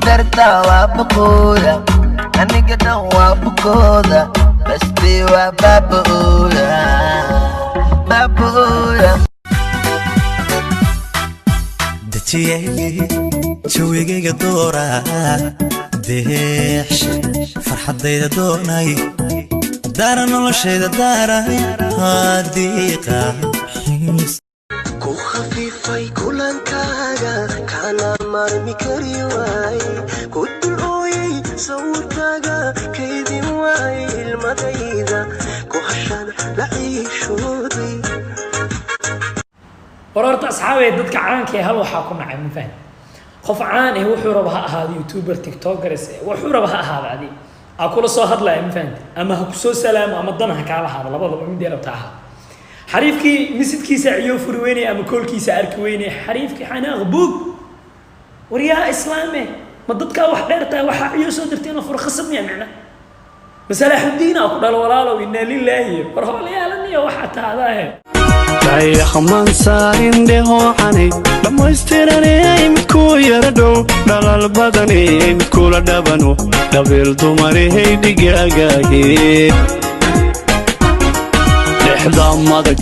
Dartaa waa bukooda, aniga dhan waa bukooda. Basti waa baaba'ooya, baaba'ooya. Dejiyey jawigayga doora, deex farxaddayda doonay, daara noloshayda daaray hadiiqa. Ku khafiifay kulankaaga, kana marmi kari waay, ku dul ooyay sawirkaaga, kaydin waay ilmadayda, ku hashada la ciishooday. War horta asxaabey, dadka caanka ee hal waxaa ku nacay, ma fahan. Qof caan eh, wuxuu raba ha ahaado, youtuber, tiktokers, wuxuu raba ha ahaado, adi aa kula soo hadlaya, ma fahanti, ama ha kusoo salaamo ama dan ha kaala ahaado, labadaba mid rabta ahaado. Xariifkii message-kiisa ciyo furi weynay ama call-kiisa arki weynay, xariifkii xanaaq buug. War yaa islaame, ma dadkaa wax dheer tahay? Waxaa ciyo soo dirtay in la furo khasab miya? Micna masalaaxudiin aa ku dhalo, walaalow, inaa lilaahi. War hoolyaalaniyo waxaa tahdaahe. Dayaxman saarin dhehoocanay dhammaystiranay, midkuu yara dhow dhalal badanay, midkula dhabano dhabiil dumarihey dhigaagaage dhexda madag.